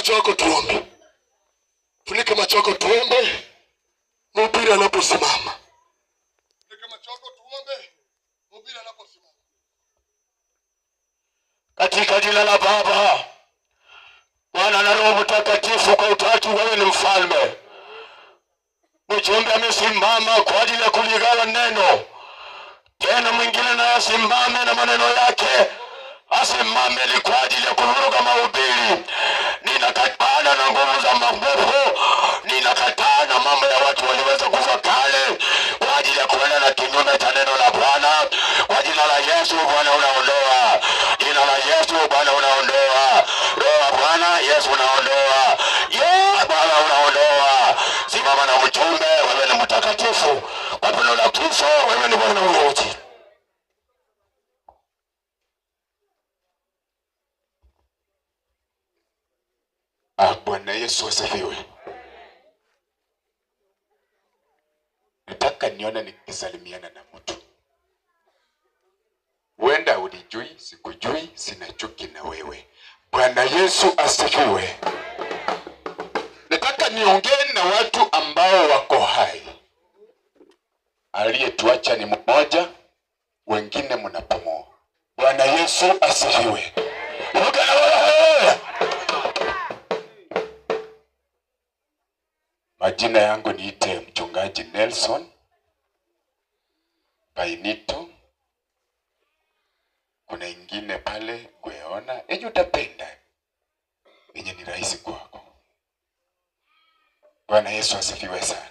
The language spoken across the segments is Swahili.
macho yako tuombe. Funika macho yako tuombe. Mhubiri anaposimama. Funika macho yako tuombe. Mhubiri anaposimama. Katika jina la Baba, Bwana na Roho Mtakatifu, kwa utatu wewe ni mfalme. Mjumbe amesimama kwa ajili ya kuligawa neno, tena mwingine naye asimame na maneno yake, asimame ili kwa ajili ya kuvuruga mahubiri. Ninakatana na nguvu za mapepo, ninakataa na mambo ya watu waliweza kufa kale kwa ajili ya kuenda na kinyume cha neno la Bwana. Kwa jina la Yesu, Bwana unaondoa. Jina la Yesu, Bwana unaondoa. Roho wa Bwana Yesu unaondoa. Ye Bwana unaondoa. Simama na mjumbe, wewe ni mtakatifu. Kwa pendo la kifo, wewe ni Bwana wote. Bwana Yesu asifiwe. Nataka nione nikisalimiana na mtu. Huenda ulijui, sikujui, sina chuki na wewe. Bwana Yesu asifiwe. Nataka niongee na watu ambao wako hai. Aliyetuacha ni mmoja, wengine mnapumua. Bwana Yesu asifiwe. Ruka na wewe. Majina yangu niite Mchungaji Nelson Bainito. Kuna ingine pale kueona yenye utapenda, yenye ni rahisi kwako. Bwana Yesu asifiwe sana.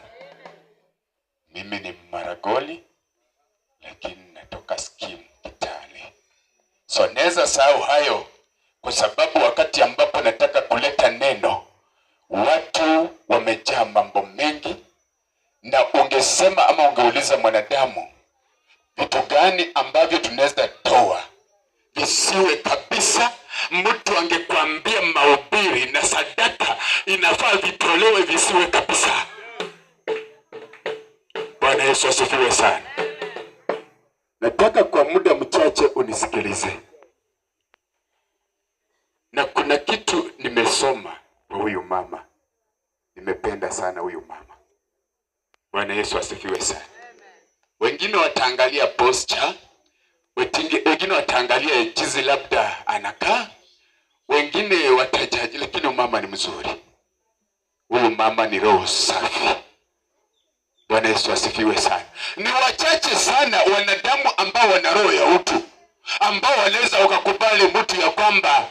Mimi ni Maragoli, lakini natoka Skim Kitale. So naweza sahau hayo, kwa sababu wakati ambapo nataka kuleta neno, watu wamejaa mambo mengi, na ungesema ama ungeuliza mwanadamu vitu gani ambavyo tunaweza toa visiwe kabisa, mtu angekwambia mahubiri na sadaka inafaa vitolewe visiwe kabisa. Bwana Yesu asifiwe sana. Nataka kwa muda mchache unisikilize, na kuna kitu nimesoma kwa huyu mama, nimependa sana huyu mama. Bwana Yesu asifiwe sana. Wengine wataangalia posture, wengine wataangalia jinsi labda anakaa, wengine watajaji, lakini huyu mama ni mzuri. Huyu mama ni roho safi. Bwana Yesu asifiwe sana. Ni wachache sana wanadamu ambao wana roho ya utu, ambao wanaweza wakakubali mtu ya kwamba